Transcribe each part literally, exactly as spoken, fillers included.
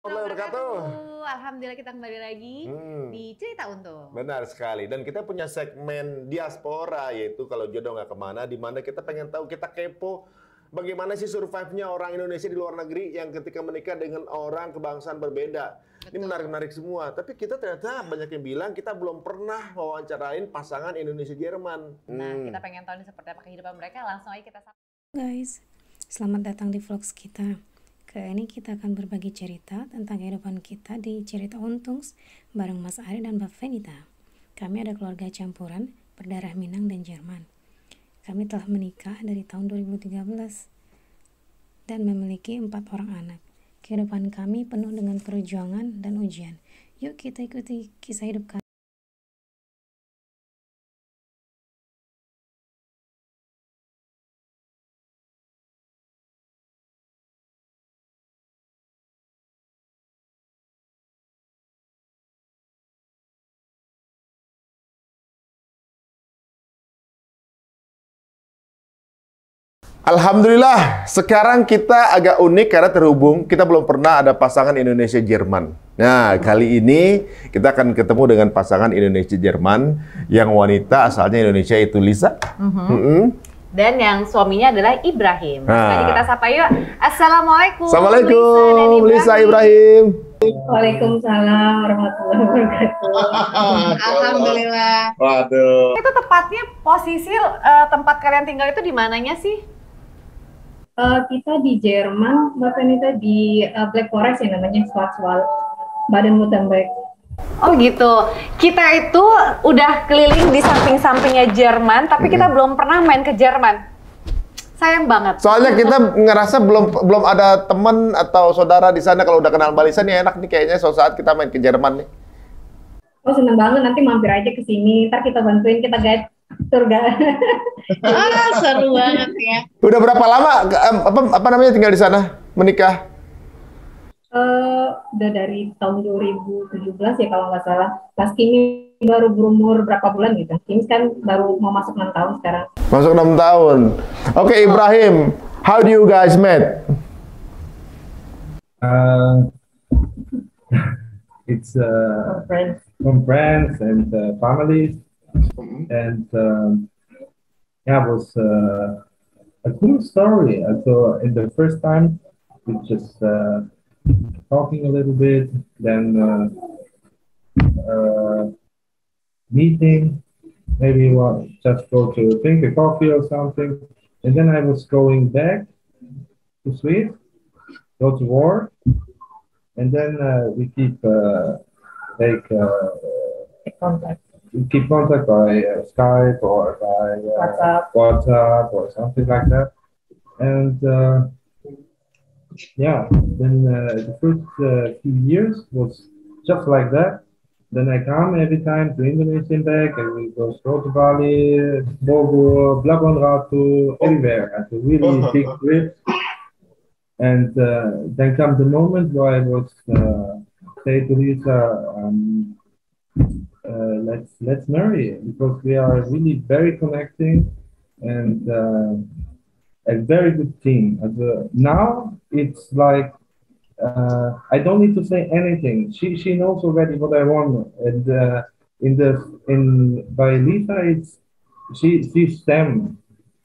Warahmatullahi wabarakatuh. Alhamdulillah, kita kembali lagi Hmm. di Cerita Untung. Benar sekali. Dan kita punya segmen diaspora, yaitu Kalau Jodoh Nggak Kemana, di mana kita pengen tahu, kita kepo, bagaimana sih survive-nya orang Indonesia di luar negeri yang ketika menikah dengan orang kebangsaan berbeda. Ini Betul. menarik-menarik semua. Tapi kita ternyata banyak yang bilang kita belum pernah wawancarain pasangan Indonesia Jerman. Nah, Hmm. kita pengen tahu nih seperti apa kehidupan mereka. Langsung aja kita sapa. Guys, selamat datang di vlogs kita. Kali ini kita akan berbagi cerita tentang kehidupan kita di Cerita Untungs bareng Mas Ari dan Mbak Venita. Kami ada keluarga campuran berdarah Minang dan Jerman. Kami telah menikah dari tahun dua ribu tiga belas dan memiliki empat orang anak. Kehidupan kami penuh dengan perjuangan dan ujian. Yuk kita ikuti kisah hidup kami. Alhamdulillah, sekarang kita agak unik karena terhubung kita belum pernah ada pasangan Indonesia-Jerman. Nah, kali ini kita akan ketemu dengan pasangan Indonesia-Jerman yang wanita asalnya Indonesia, itu Lisa. Mhm. Mm-mm. Dan yang suaminya adalah Ibrahim. Nah. Langsung aja kita sapa yuk. Assalamualaikum, Assalamualaikum, Lisa dan Lisa, Ibrahim. Ibrahim. Waalaikumsalam warahmatullahi wabarakatuh. Alhamdulillah. Waduh. Itu tepatnya posisi, eh, tempat kalian tinggal itu di mananya sih? Eh, kita di Jerman, Mbak Venita, di, eh, Black Forest yang namanya Schwarzwald, Baden-Württemberg. Oh gitu. Kita itu udah keliling di samping-sampingnya Jerman, tapi kita Mm-mm. belum pernah main ke Jerman. Sayang banget. Soalnya kita ngerasa belum belum ada teman atau saudara di sana. Kalau udah kenal balisan nih, enak nih kayaknya, suatu saat kita main ke Jerman nih. Oh, seneng banget, nanti mampir aja ke sini. Ntar kita bantuin, kita guide tour guide. Ah, seru banget ya. Udah berapa lama, em, apa apa namanya, tinggal di sana? Menikah? Eh, udah dari tahun dua ribu tujuh belas ya kalau nggak salah. Pas Kimi baru berumur berapa bulan gitu. Kimi kan baru mau masuk enam tahun sekarang. Masuk enam tahun. Oke, Ibrahim, how do you guys met? Uh, it's uh, From friends. from friends and uh, families. Mm-hmm. And um, yeah, it was uh, a cool story. And so in the first time, we just uh, talking a little bit, then uh, uh, meeting, maybe wa- just go to drink a coffee or something. And then I was going back to Sweden, go to work, and then uh, we keep uh, like uh, Contact. we keep contact by uh, Skype or by uh, WhatsApp. WhatsApp or something like that. And uh, yeah, then uh, the first uh, few years was just like that. Then I come every time to Indonesia and back, and we go to Bali, Bogor, Labuan Ratu, everywhere, at a really big trip. And uh, then come the moment where I was uh, say to Lisa, um, uh, let's let's marry, because we are really very connecting and uh, a very good team. And, uh, now it's like uh, I don't need to say anything. She she knows already what I want, and uh, in the in by Lisa, it's she she's Sam.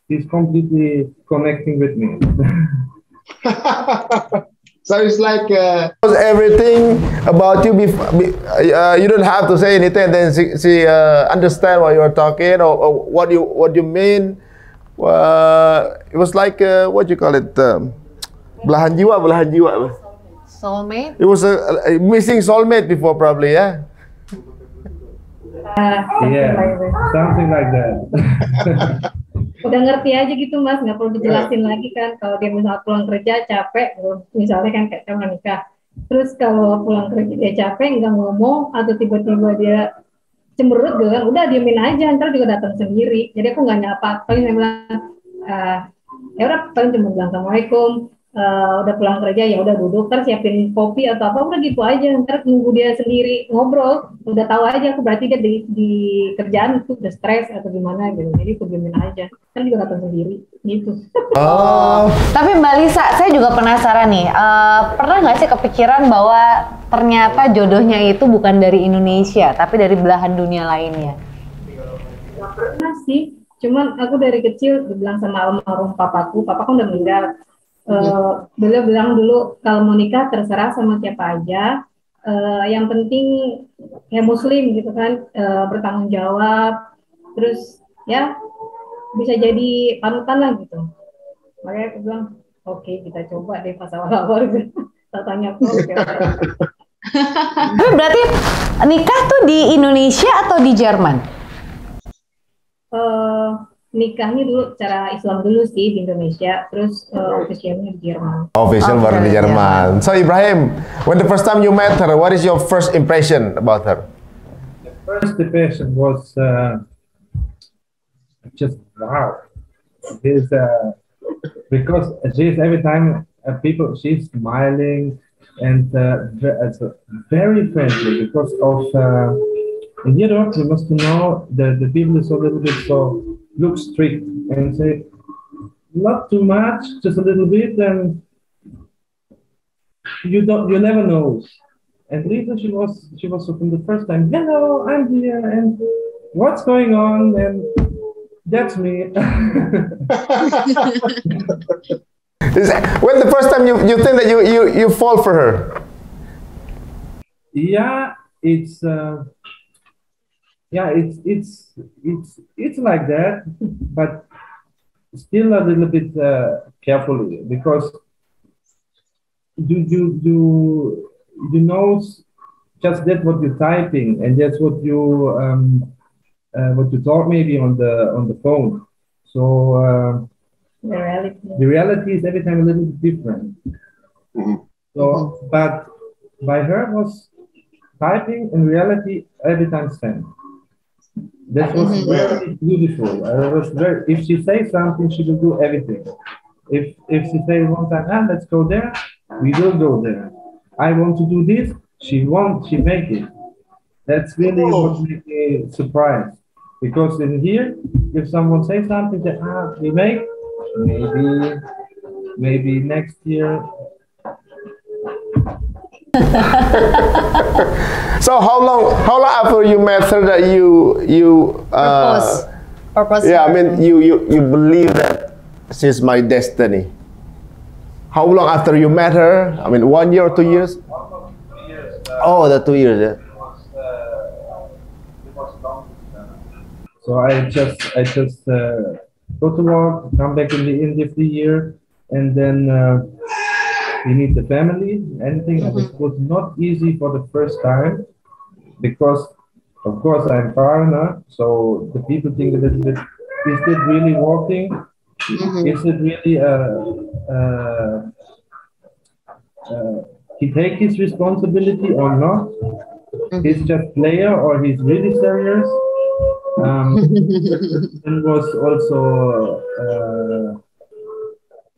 She's completely connecting with me. So it's like uh, everything about you. Bef- be- uh, you don't have to say anything. Then she, she uh, understand what you are talking or, or what you what you mean. Uh, it was like uh, what you call it? Um, belahan jiwa, belahan jiwa. Soulmate? It was a, a missing soulmate before, probably, yeah. Ah, something Yeah, like that. Something like that. Udah ngerti aja gitu, Mas, nggak perlu dijelasin lagi kan. Kalau dia misalnya pulang kerja capek, misalnya kan kayak sama nikah. Terus kalau pulang kerja dia capek, nggak ngomong, atau tiba-tiba dia cemberut gitu kan, udah diemin aja, ntar juga datang sendiri. Jadi aku nggak nyapa, paling saya bilang, ah, ya udah, paling cuma bilang assalamualaikum, eh, udah pulang kerja, ya udah duduk, ntar siapin kopi atau apa, udah gitu aja. Ntar nunggu dia sendiri ngobrol, udah tahu aja aku berarti dia di, di kerjaan itu udah stres atau gimana gitu. Jadi aku diemin aja. Ntar juga datang sendiri gitu. Oh, Tapi Mbak Lisa, saya juga penasaran nih, eh, pernah nggak sih kepikiran bahwa ternyata jodohnya itu bukan dari Indonesia, tapi dari belahan dunia lainnya? Gak pernah sih. Cuman aku dari kecil dibilang sama almarhum papaku, papa kan udah meninggal. Eh, beliau bilang dulu, "Kalau mau nikah terserah sama siapa aja. Eh, yang penting ya muslim gitu kan, eh, bertanggung jawab. Terus ya bisa jadi panutan lah gitu." Makanya aku bilang, "Oke, kita coba deh pas awal-awal gitu." Tatanya aku, "Oke, oke." Tapi berarti nikah tuh di Indonesia atau di Jerman? Eh, nikahnya dulu cara Islam dulu sih di Indonesia, terus eh, officialnya di Jerman. Official Oh, baru di official di Jerman. So Ibrahim, when the first time you met her, what is your first impression about her? First impression was uh, just wow. She's uh, because she's every time uh, people she's smiling and uh, ve- uh, so very friendly because of uh, in Europe you must know the the people is a little bit so look strict and say not too much, just a little bit, and you don't you never know. And later she was she was from the first time, "Hello, I'm here, and what's going on?" And that's me. Is that, when the first time you, you think that you, you, you fall for her? Yeah, it's uh, yeah, it's it's it's it's like that, but still a little bit uh, carefully because you you you you know s- just that what you're typing and that's what you um uh, what you talk maybe on the on the phone. So uh, The reality. the reality is every time a little bit different. So, but by her was typing in reality every time same. That was very beautiful. I was very. If she says something, she will do everything. If if she says one time, ah, let's go there, we will go there. I want to do this. She won't. She make it. That's really what made me surprised. Because in here, if someone says something that ah we make, maybe maybe next year. So how long how long after you met her that you you uh, Propose. Propose. Yeah, I mean you you you believe that she's my destiny. How long after you met her? I mean, one year or two years? Oh, the two years. Yeah. So I just I just uh, go to work, come back in the end of the year, and then uh, we meet the family. Anything it was not easy for the first time because, of course, I'm foreigner, so the people think a little bit: is it really working? Is it really uh, uh, uh, he take his responsibility or not? He's just player or he's really serious? Um, and was also uh,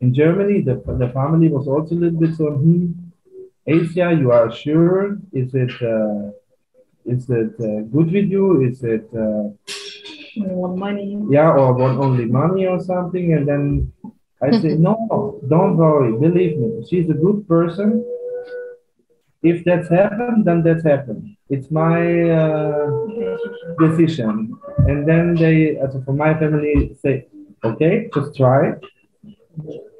in Germany. The the family was also a little bit on hmm. Asia, you are sure? Is it uh, is it uh, good with you? Is it uh, More money. yeah, or want only money or something? And then I say, no, don't worry, believe me, she's a good person. If that's happened, then that's happened. It's my uh, decision. And then they, as for my family, say, okay, just try.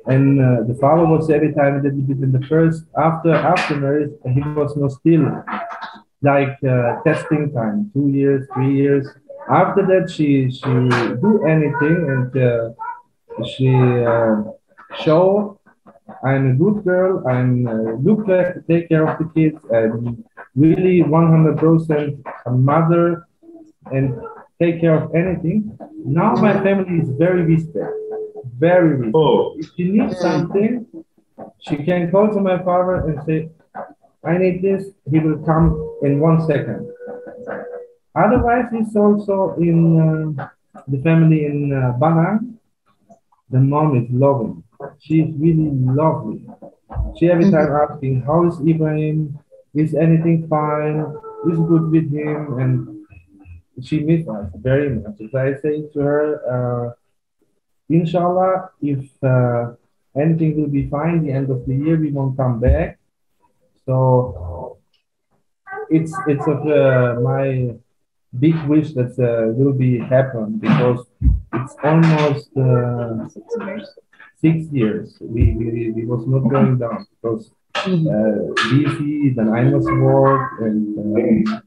And uh, the father was every time that he did in the first after after marriage, he was not still like uh, testing time, two years, three years. After that, she she do anything and uh, she uh, show I'm a good girl. I'm uh, look at, take care of the kids. I'm really one hundred percent a mother and take care of anything. Now my family is very respect, very respect. Oh. If she needs something, she can call to my father and say, "I need this." He will come in one second. Otherwise, it's also in uh, the family in uh, Banang. The mom is loving. She's really lovely. She every time asking, "How is Ibrahim? Is anything fine? Is good with him?" And she misses us very much. As I say to her, uh, "Inshallah, if uh, anything will be fine, the end of the year we won't come back." So it's it's of uh, my big wish that uh, will be happen, because it's almost uh, Six years. six years. We, we, we was not going down because uh, busy, then I must work, and uh,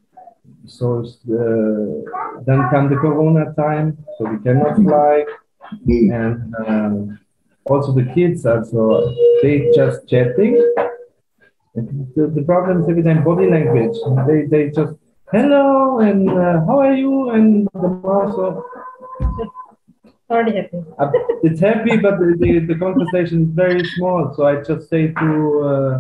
so it's, uh, then come the corona time, so we cannot fly, and uh, also the kids also, they just chatting. And the, the problem is every time body language. They they just, "Hello," and uh, "How are you?" And the mom, so Already happy. uh, it's happy, but the, the, the conversation is very small. So I just say to uh,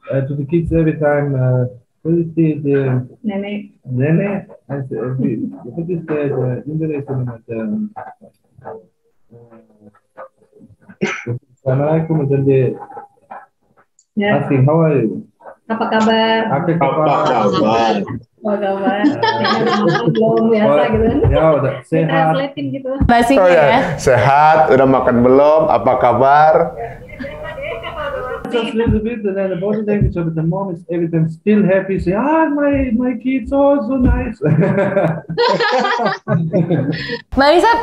uh, to the kids every time, uh, "What is the, the Nenek. Nene?" I say, uh, the, "What is the, the English name of the?" Uh, Assalamualaikum, and then they Ya. asking, "How are you?" Apa kabar? Apa Apa kabar? Kabar? Apa kabar? Ya, makan belum, biasa gitu kan. Ya, udah sehat. Translatein gitu. Bahasanya Oh ya, ya. Sehat, udah makan belum? Apa kabar? Just a little bit, and then the body language of the mom is every time still happy. Say, "Ah, my my kids are so nice." Mbak Lisat,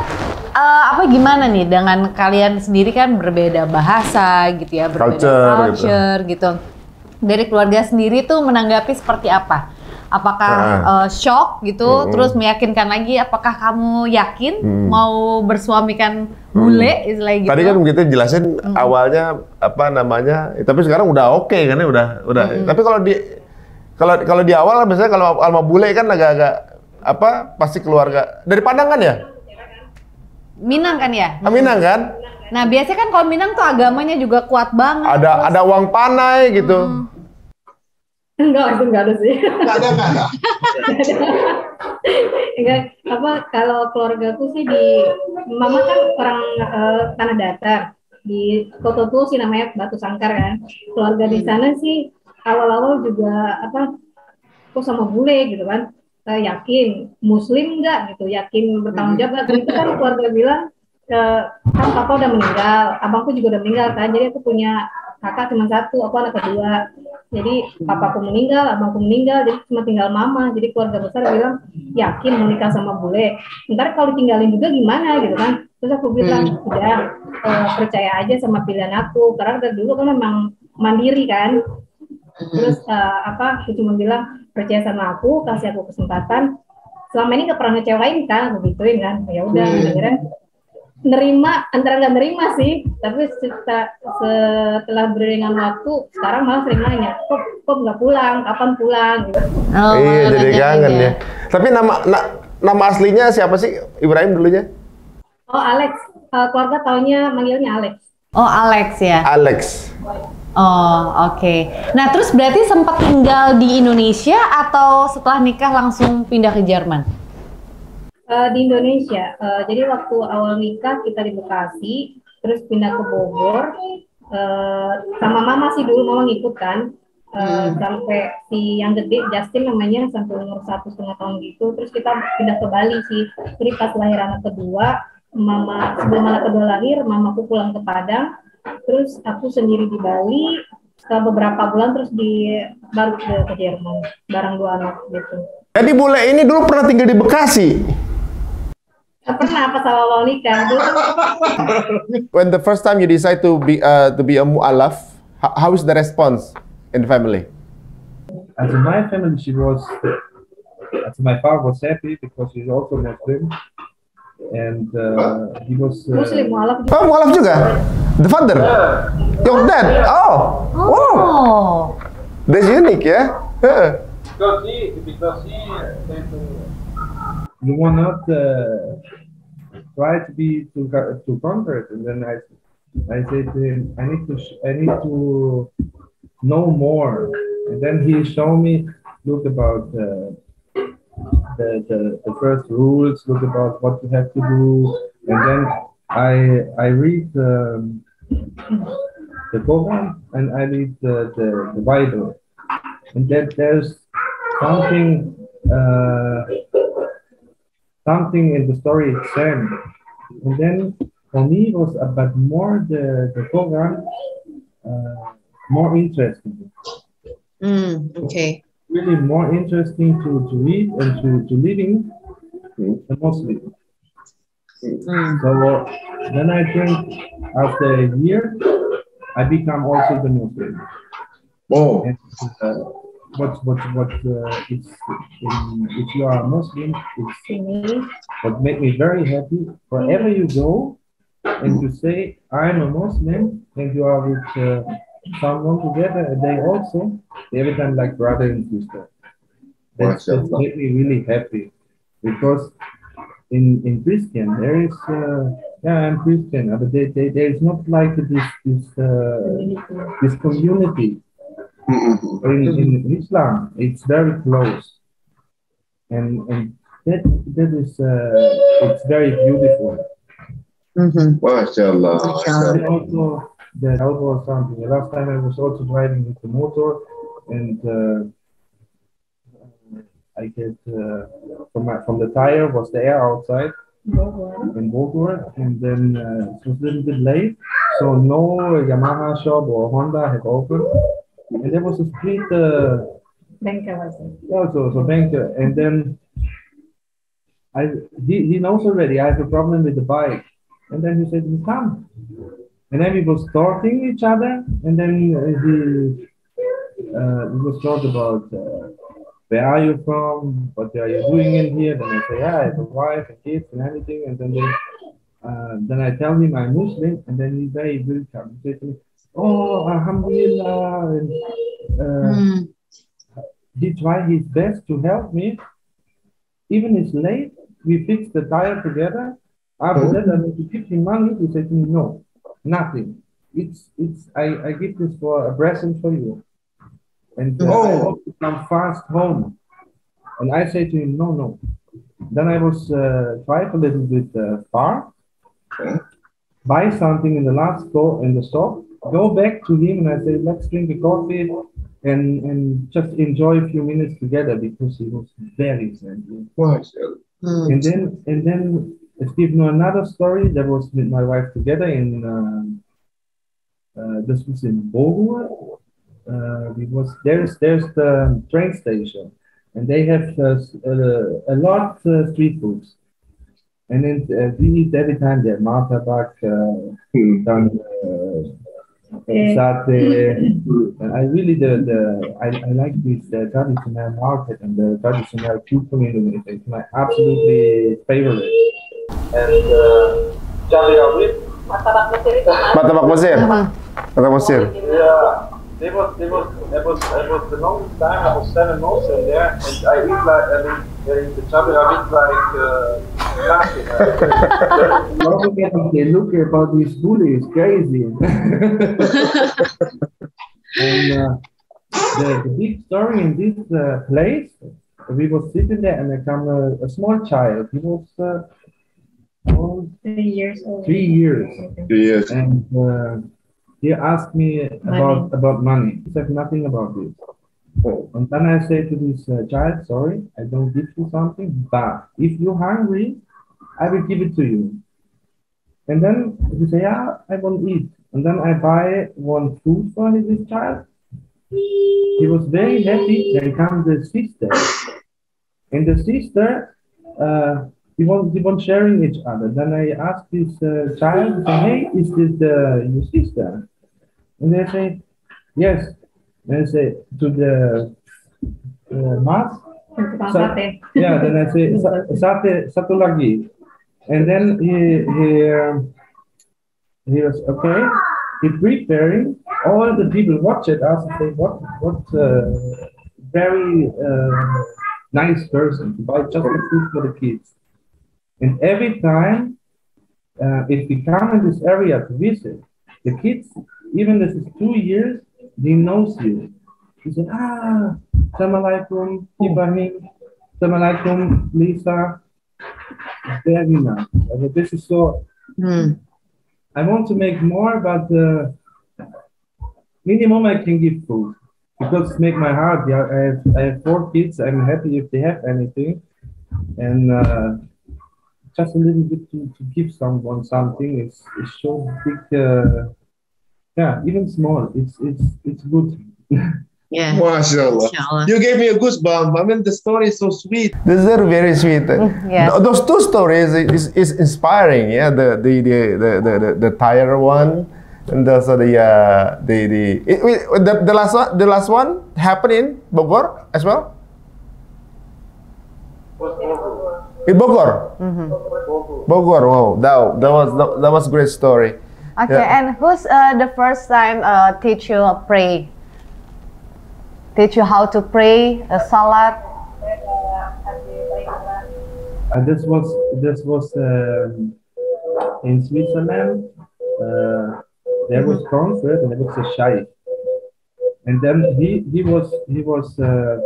eh, apa gimana nih dengan kalian sendiri kan berbeda bahasa gitu ya, berbeda Culture gitu. culture gitu. Dari keluarga sendiri tuh menanggapi seperti apa? Apakah Ah. eh, shock gitu, Mm-mm. terus meyakinkan lagi? Apakah kamu yakin Mm. mau bersuamikan bule, istilah gitu? Tadi kan kita jelasin awalnya apa namanya, tapi sekarang udah oke kan ya, udah udah. Tapi kalau di kalau kalau di awal kan biasanya kalau sama bule kan agak-agak apa, pasti keluarga dari Padang kan ya? Minang kan ya? Ah, Minang kan? Nah, biasanya kan kalau Minang tuh agamanya juga kuat banget. Ada ada uang panai gitu. Hmm. Enggak, itu enggak ada sih. Enggak ada, enggak ada. Enggak, apa, kalau keluargaku sih di, mama kan orang eh, Tanah Datar, di Koto Tua sih namanya, Batu Sangkar kan. Keluarga di sana sih awal-awal juga apa, kok sama bule gitu kan. Eh, yakin Muslim enggak gitu, yakin bertanggung jawab enggak. Itu kan keluarga bilang, eh, "Kan papa udah meninggal, abangku juga udah meninggal kan, jadi aku punya kakak cuma satu, aku anak kedua. Jadi papaku meninggal, abangku meninggal, jadi cuma tinggal mama." Jadi keluarga besar bilang, "Yakin mau nikah sama bule? Ntar kalau ditinggalin juga gimana?" gitu kan. Terus aku bilang, "Udah, eh, percaya aja sama pilihan aku." Karena dari dulu kan memang mandiri kan. Terus eh, apa, aku cuma bilang, "Percaya sama aku, kasih aku kesempatan. Selama ini gak pernah ngecewain kan," begituin kan. Ya udah, akhirnya nerima, antara nggak nerima sih, tapi seta- setelah beriringan waktu, sekarang malah sering nanya, "Kok kok nggak pulang, kapan pulang?" gitu. Oh, Iya, malah jadi nanya kangen ya. Ya. Tapi nama na- nama aslinya siapa sih Ibrahim dulunya? Oh, Alex. Eh, keluarga taunya manggilnya Alex. Oh, Alex ya. Alex. Oh, oke. Nah, terus berarti sempat tinggal di Indonesia atau setelah nikah langsung pindah ke Jerman? Eh, di Indonesia. Eh, jadi waktu awal nikah kita di Bekasi, terus pindah ke Bogor. Eh, sama mama sih dulu, mama ngikut kan. Eh, sampai si yang gede, Justin namanya, sampai umur satu setengah tahun gitu. Terus kita pindah ke Bali sih. Jadi pas lahir anak kedua, mama, sebelum anak kedua lahir, mamaku pulang ke Padang. Terus aku sendiri di Bali. Setelah beberapa bulan terus di baru ke, ke Jerman bareng dua anak gitu. Jadi bule ini dulu pernah tinggal di Bekasi. Nggak pernah, pas awal-awal nikah. Dulu kan When the first time you decide to be uh, to be a mualaf, how, how is the response in the family? And to my family, she was, and to my father was happy because he's also Muslim, and uh, he was uh, Muslim, mualaf juga. Oh, mualaf juga. The father, your dad. Oh, wow, Oh. That's unique ya. Heeh. Because he, because he, you will not uh, try to be to co- to convert. And then I, I said to him, "I need to, sh- I need to know more." And then he showed me, look about the the, the, the first rules, look about what you have to do, and then I I read um, the Quran and I read the, the, the Bible. And that there's something, uh, something in the story is same. And then for me, it was about more the, the Quran, uh, more interesting. Mm, okay. Really more interesting to, to read and to, to living a Muslim. Mm. So then I think after a year, I become also the Muslim. Oh, And uh, what what what uh, is in, if you are a Muslim, it's what make me very happy. Wherever you go, and you say I'm a Muslim, and you are with uh, someone together, and they also every time like brother and sister. That's Masya that Allah. Make me really happy because in in Christian there is uh, yeah, I'm Christian, but they, they, there is not like this this uh, this community. Mm-mm. In, in Islam, it's very close, and and that that is uh, it's very beautiful. Mhm. Masya Allah. Masya Allah. And also the also something. The last time I was also driving with the motor, and uh, I get uh, from my, from the tire was the air outside in Bogor, and then uh, it was a little bit late, so no Yamaha shop or Honda had opened, and there was a street uh, Bengkel aja. yeah, so so bank, uh, and then I he, he knows already I have a problem with the bike, and then he said, "You come," and then we was talking each other, and then uh, he uh, we was talk about uh, where are you from, what are you doing in here? Then I say, "Yeah, I have a wife and kids and everything," and then they, uh, then I tell him I'm Muslim, and then he very welcome. He said to me, "Oh, Alhamdulillah," and uh, Mm. he tried his best to help me. Even it's late, we fixed the tire together. After that, I went to give him money. He said to me, "No, nothing. It's it's I, I give this for a present for you." And uh, I Oh. want to come fast home. And I said to him, "No, no." Then I was uh, drive a little bit uh, far, buy something in the last store in the shop, go back to him and I say, "Let's drink a coffee and and just enjoy a few minutes together," because he was very friendly. Masya Allah. Mm. And then and then Steve know another story that was with my wife together in uh, uh, this was in Bogor. Uh, it was there's there's the train station, and they have uh, s- uh, a lot uh, street foods, and then uh, we eat every time there martabak, uh, Hmm. dan uh, sate. And I really the the I, I like this uh, traditional market and the traditional people in Indonesia. It's my absolutely favorite. And uh, Jabir Awit, Martabak Mesir. Martabak Mesir. Martabak Mesir. Yeah, there was there was there was there was a long time I was seven months in there, and I eat like I mean, the, the Jabir Awit like uh, nothing. Don't forget the look about this bully is crazy. And uh, the, the big story in this uh, place, we were sitting there, and I come a, a small child. He was uh, oh, Three years old. three years. Yes. And uh, he asked me about about money. He said nothing about this. Oh. And then I say to this uh, child, "Sorry, I don't give you something, but if you're hungry, I will give it to you." And then he say, "Yeah, I won't eat." And then I buy one food for this child. He was very happy. Then comes the sister. And the sister, uh, he won't, he won't sharing each other. Then I ask this uh, child, say, "Hey, is this the your sister?" And they say, "Yes." And I say to the uh, mas, Tukang sa- sate. yeah, then I say, "Sa- sate satu lagi." And then he he um, he was okay. He preparing. All the people watch it as they say, "What what uh, very uh, nice person to buy just the food for the kids." And every time uh, if we come in this area to visit, the kids, even this is two years, they knows you. He said, "Ah, assalamualaikum, Ibrahim. Assalamualaikum, Lisa." Very nice. I said, "This is so Hmm. I want to make more, but uh, minimum I can give food because it's make my heart. Yeah, I have, I have four kids. I'm happy if they have anything, and uh, just a little bit to, to give someone something is, is so big. Uh, yeah, even small, it's it's it's good. Yeah. Masya Allah. Insya Allah. You gave me a goosebump. I mean, the story is so sweet. These are very sweet. Yeah. Th- Those two stories is, is inspiring. Yeah, the the the the the, the, the tire one, and also the uh, the the, it, it- the the last one, the last one happened in Bogor as well. In Bogor. Bogor. Wow, that that was that, that was great story. Okay, Yeah. And who's uh, the first time uh, teach you pray? Teach you how to pray, uh, salat. Uh, this was this was um, in Switzerland. Uh, there was concert and there was a sheikh, and then he he was he was uh,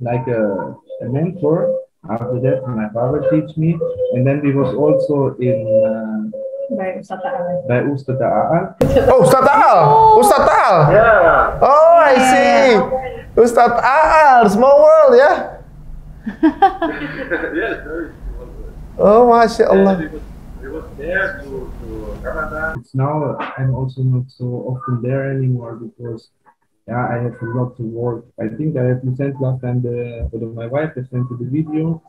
like a, a mentor. After that, my father teach me, and then we was also in uh, Baik, Ustaz Ta'ala. by Ustaz Ta'al. Oh, Ustaz Ta'al. Ustaz Ta'al. Yeah. Oh, I see. Ustaz Ta'al, small world ya. Yes, very small. Oh, masya Allah. We was, we was there to, to Ramadan. It's now I'm also not so often there anymore because yeah, I have a lot to work. I think I have sent last time the, the my wife has sent the video.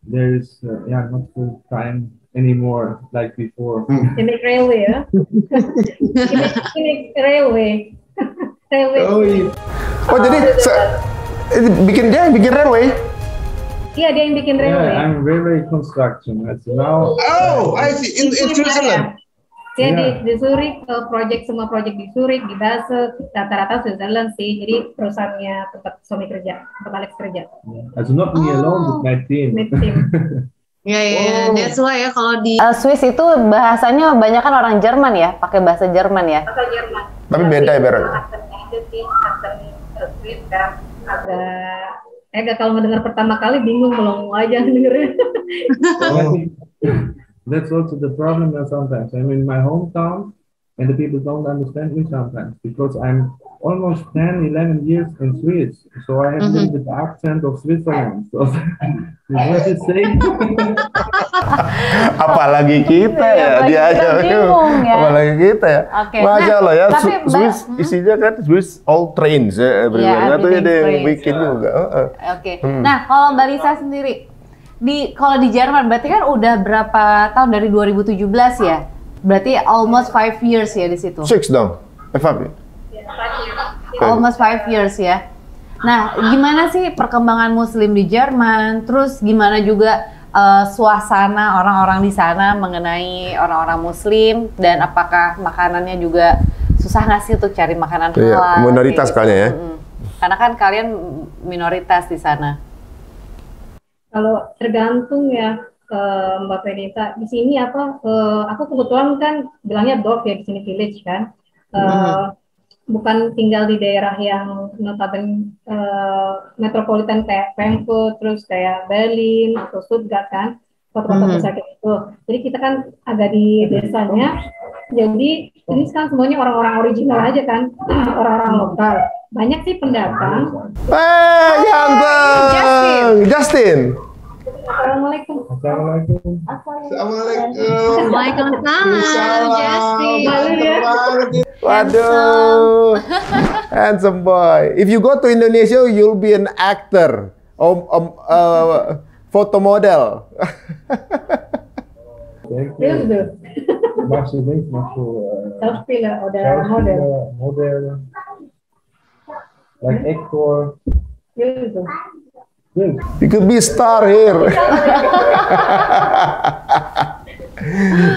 There is uh, yeah not full time anymore like before. Ini railway ya. Ini, ini railway. Railway. Oh, jadi se- eh, bikin dia yang bikin railway. Iya, dia yang bikin railway. Yeah, I'm railway construction. That's now. Oh, I see. In, in Itu Switzerland. Jadi Iya. Di Zurich, eh, project semua project di Zurich, di Basel, rata-rata Switzerland sih. Jadi perusahaannya tempat suami kerja, tempat Alex kerja. That's not me alone with my team. Mid team. Ya, ya, ya. Oh. That's why ya kalau di Uh, Swiss itu bahasanya banyak kan orang Jerman ya, pakai bahasa Jerman ya. Bahasa Jerman. Tapi beda ya, Bero? Aksen ada sih, aksen eh, Swiss kan agak eh gak kalau mendengar pertama kali bingung, melongo aja dengerin. I think that's also the problem now sometimes. I'm in my hometown and the people don't understand me sometimes because I'm almost ten, eleven years in Swiss. So I have a little bit accent of Switzerland. So what you say? Apalagi kita ya, Apalagi dia kita aja bingung, ya. Apalagi kita ya. Oke, Masya nah, Allah ya, tapi Su- Mbak- Swiss hmm. Isinya kan Swiss all trains ya everywhere. Iya, Nah, itu everything dia yang trains. Bikin juga. Heeh. Oke. Nah, kalau Mbak Lisa sendiri di kalau di Jerman berarti kan udah berapa tahun, dari dua ribu tujuh belas ya? Berarti almost five years ya di situ. Six dong. Eh, five. Almost five years ya. Nah, gimana sih perkembangan Muslim di Jerman? Terus gimana juga eh, suasana orang-orang di sana mengenai orang-orang Muslim, dan apakah makanannya juga susah nggak sih untuk cari makanan Iya, halal? minoritas Kayak kayaknya ya. Mm-mm. Karena kan kalian minoritas di sana. Kalau tergantung ya, eh, Mbak Fenita, di sini apa? Eh, aku kebetulan kan bilangnya Dorf ya, di sini village kan. Eh, Bukan tinggal di daerah yang notabene eh, metropolitan kayak Frankfurt, terus kayak Berlin atau Stuttgart kan, kota-kota besar kayak itu. Jadi kita kan agak di desanya. Jadi ini sekarang semuanya orang-orang original aja kan, orang-orang lokal. Banyak sih pendatang. Eh, ganteng. Justin. Assalamualaikum. Assalamualaikum. Assalamualaikum. Waalaikumsalam, Justin. Malu ya. Ganteng banget. Waduh. Handsome boy. If you go to Indonesia, you'll be an actor. Om, om, uh, photo model. Thank Iya you. Betul. Masih masuk uh, Selfie lah, udah model. Model. Like actor. Iya Betul. Yes. You could be a star here.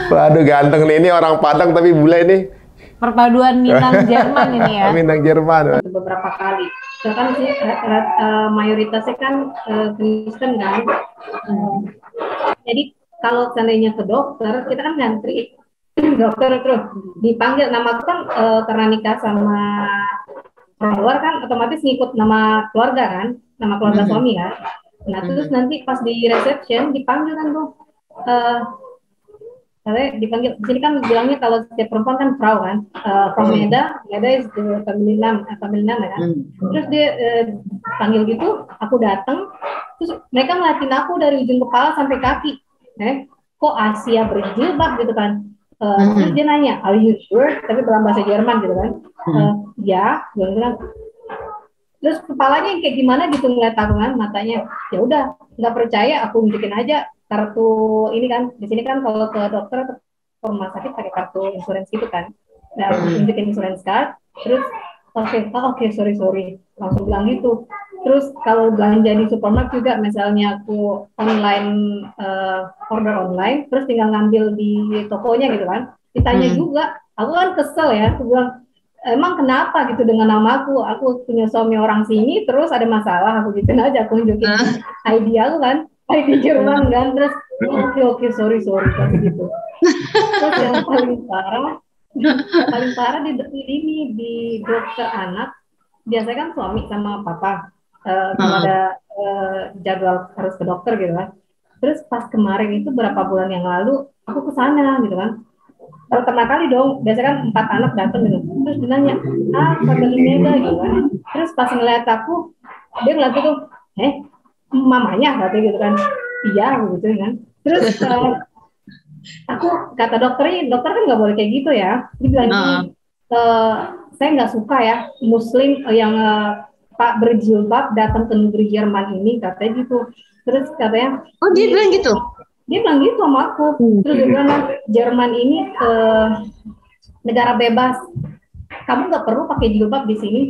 Waduh, ganteng nih, ini orang Padang tapi bule nih. Perpaduan Minang Jerman ini ya. Minang Jerman. Beberapa kali. Misalkan sih ra- ra- eh, mayoritasnya kan eh, Kristen kan. Eh, jadi kalau seandainya ke dokter, kita kan ngantri dokter terus dipanggil nama aku kan eh, karena nikah sama orang luar kan otomatis ngikut nama keluarga kan, nama keluarga suami kan. Nah terus nanti pas di reception dipanggil kan tuh eh, Katanya dipanggil, di sini kan bilangnya kalau setiap perempuan kan Frau kan, uh, Frau Meda, Meda is the family name, uh, family name ya kan. Hmm. Terus dia uh, panggil gitu, aku datang, terus mereka ngeliatin aku dari ujung kepala sampai kaki, eh, kok Asia berjilbab gitu kan. Uh, hmm. Terus dia nanya, "Are you sure?" Tapi dalam bahasa Jerman gitu kan. Hmm. Uh, ya, gue bilang, terus kepalanya yang kayak gimana gitu ngeliat aku kan, matanya, "Ya udah, nggak percaya, aku tunjukin aja kartu ini kan." Di sini kan kalau ke dokter atau rumah sakit pakai kartu insurance gitu kan. Nah, hmm. Tunjukin insurance card, terus, "Oke, okay, oh, oke, okay, sorry, sorry," langsung bilang gitu. Terus kalau belanja di supermarket juga, misalnya aku online, uh, order online, terus tinggal ngambil di tokonya gitu kan, ditanya hmm. juga. Aku kan kesel ya, aku bilang, "Emang kenapa gitu dengan nama aku? Aku punya suami orang sini, terus ada masalah?" Aku gitu aja, aku tunjukin uh. I D aku kan, I D Jerman kan, terus, "Oke, oke, sorry, sorry," kan gitu. Terus yang paling parah, paling parah di, di ini, di dokter anak, biasanya kan suami sama papa, uh, kalau ada uh, jadwal harus ke dokter gitu kan. Terus pas kemarin itu, berapa bulan yang lalu, aku ke sana gitu kan. Pertama kali dong, biasa kan empat anak datang gitu. Terus dia nanya, "Ah, family Meda," gitu kan. Terus pas ngeliat aku, dia ngeliat tuh, "Eh, mamanya?" Katanya gitu kan. "Iya," gitu kan. Terus uh, aku kata dokternya, dokter kan nggak boleh kayak gitu ya. Dia bilang gini, uh. "Saya nggak suka ya Muslim yang uh, Pak berjilbab datang ke negeri Jerman ini," katanya gitu. Terus katanya, "Oh, dia bilang gitu?" Dia bilang gitu sama aku. Hmm. Terus dia bilang, "Jerman ini uh, negara bebas. Kamu nggak perlu pakai jilbab di sini.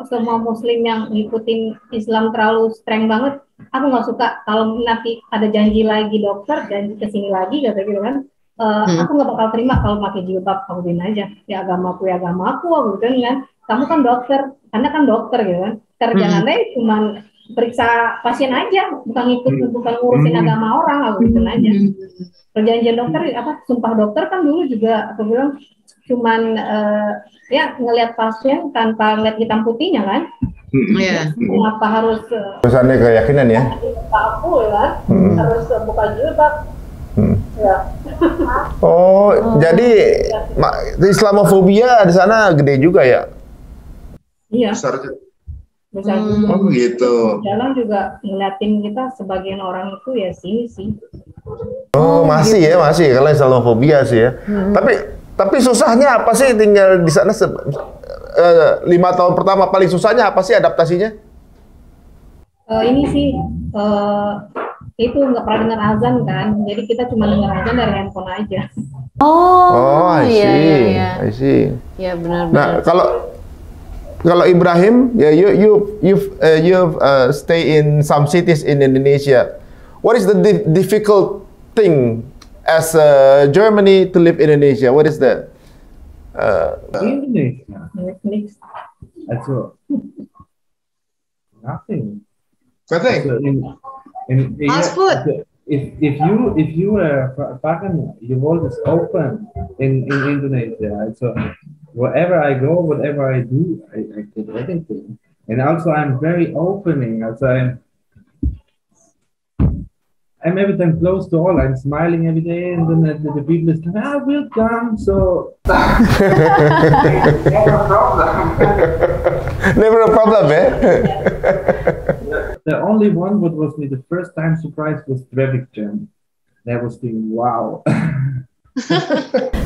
Semua Muslim yang ngikutin Islam terlalu streng banget. Aku nggak suka. Kalau nanti ada janji lagi dokter, janji kesini lagi," kata gitu kan. Uh, hmm. "Aku nggak bakal terima kalau pakai jilbab," aku bilang aja. "Ya agama aku, ya agama aku," aku gitu kan. "Kamu kan dokter, Anda kan dokter gitu kan. Kerjaan hmm. Anda ya cuma periksa pasien aja, bukan ngikut, hmm. bukan ngurusin hmm. agama orang," aku gitu aja. Hmm. Perjanjian dokter apa? Sumpah dokter kan dulu juga aku bilang cuman uh, ya ngelihat pasien tanpa ngeliat hitam putihnya kan. Hmm. Iya. Kenapa harus uh, Pesannya keyakinan ya. Aku ya hmm. harus uh, buka jilbab. Hmm. Ya. Oh, oh, jadi Islamofobia di sana gede juga ya? Iya. Besar juga. Besar hmm. juga. Oh gitu. Dalam juga ngeliatin kita sebagian orang itu ya sini sih. Oh, oh masih gitu. Ya, masih kalau Islamofobia sih ya. Hmm. Tapi tapi susahnya apa sih tinggal di sana se- uh, lima tahun pertama, paling susahnya apa sih adaptasinya? Uh, ini sih uh, itu nggak pernah dengar azan kan, jadi kita cuma dengar azan dari handphone aja. Oh, oh I see. Iya, iya, iya. I see. Ya benar. Nah kalau kalau Ibrahim, ya you you you uh, you uh, stay in some cities in Indonesia. What is the di- difficult thing as a Germany to live in Indonesia? What is the uh, Indonesia? That's all. Nothing. Nothing. So in, in, in, Fast food. If if you if you were a Prakan, you always open in in Indonesia. So wherever I go, whatever I do, I, I get everything. And also, I'm very opening. Also, I'm I'm every time close to all. I'm smiling every day, and then the, the people is like, "Ah, welcome." So never a problem. Never a problem, eh? The only one what was me the first time surprise was traffic jam. That was thinking, wow.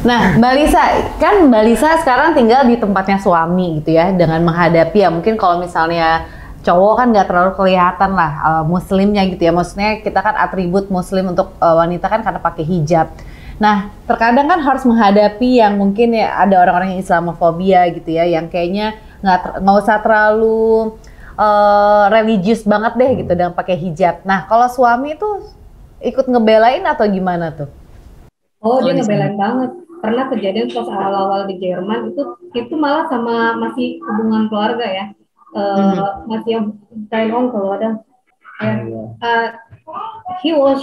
Nah, Mbak Lisa, kan Mbak Lisa sekarang tinggal di tempatnya suami gitu ya, dengan menghadapi ya mungkin kalau misalnya cowok kan nggak terlalu kelihatan lah uh, muslimnya gitu ya, maksudnya kita kan atribut muslim untuk uh, wanita kan karena pakai hijab. Nah, terkadang kan harus menghadapi yang mungkin ya ada orang-orang yang Islamofobia gitu ya, yang kayaknya nggak ter- nggak usah terlalu uh, religius banget deh gitu dengan pakai hijab. Nah, kalau suami tuh ikut ngebelain atau gimana tuh? Oh, dia ngebelain banget. Pernah kejadian pas awal-awal di Jerman itu, itu malah sama masih hubungan keluarga ya. Uh, hmm. Masih yang kayak kalau ada. Uh, he was